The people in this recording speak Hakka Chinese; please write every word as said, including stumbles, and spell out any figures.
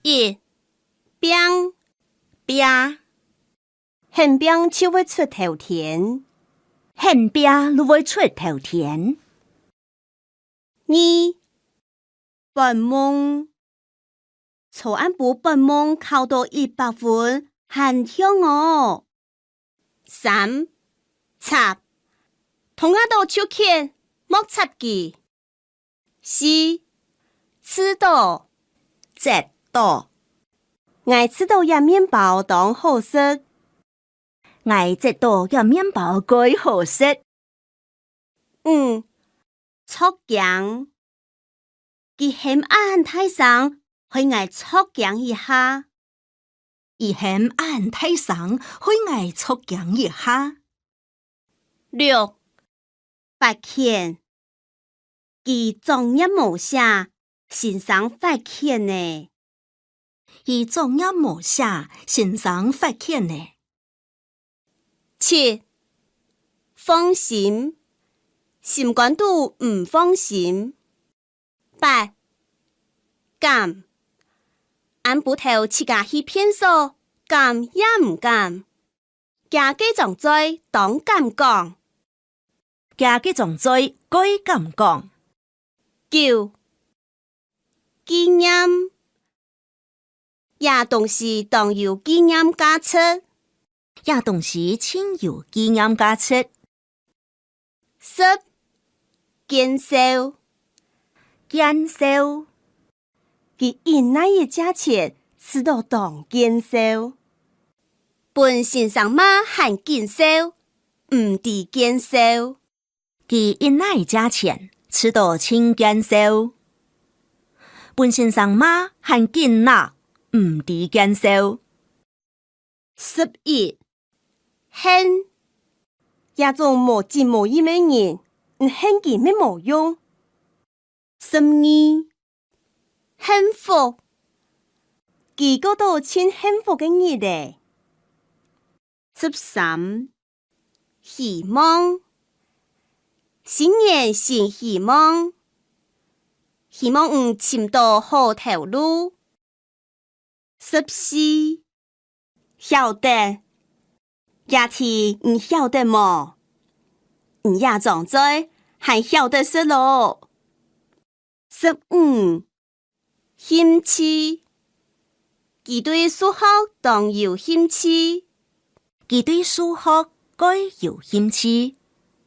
一、拚，拚。很拚就會出頭天。很拚就會出頭天。二、發夢。昨暗晡發夢考著一百分，還暢哦。三、插，同𠊎兜就譴，莫插佢。四、試著，啜著。𠊎試著這麵包當好食。𠊎啜著這麵包蓋好食。五、著驚。佢喊恁大聲，害𠊎著驚一下。佢喊恁大聲，害𠊎著驚一下。六、罰譴。佢作業無寫，先生罰譴呢。佢作業無寫，先生罰譴呢。七、放心。心肝肚毋放心。八、敢。暗晡頭自家去便所，敢也毋敢。 厥該張嘴當敢講。厥該張嘴蓋敢講。九、紀念。這東西當有紀念價值。這東西盡有紀念價值。十、見笑。見笑。 佢一哪一價錢試著當見笑。分先生罵還緊笑，毋知見笑。佢一哪一價錢試著盡見笑。分先生罵還緊惱，毋知見笑。 十一、恨。這種無情無義个人，你恨佢乜無用。十二、幸福。佢過著盡幸福个日仔。十三、希望。新年新希望。希望你尋著好頭路。 十四、曉得。這題你曉得無？你這張嘴還曉得食囉。十五、興趣。佢對數學當有興趣。佢對數學蓋有興趣。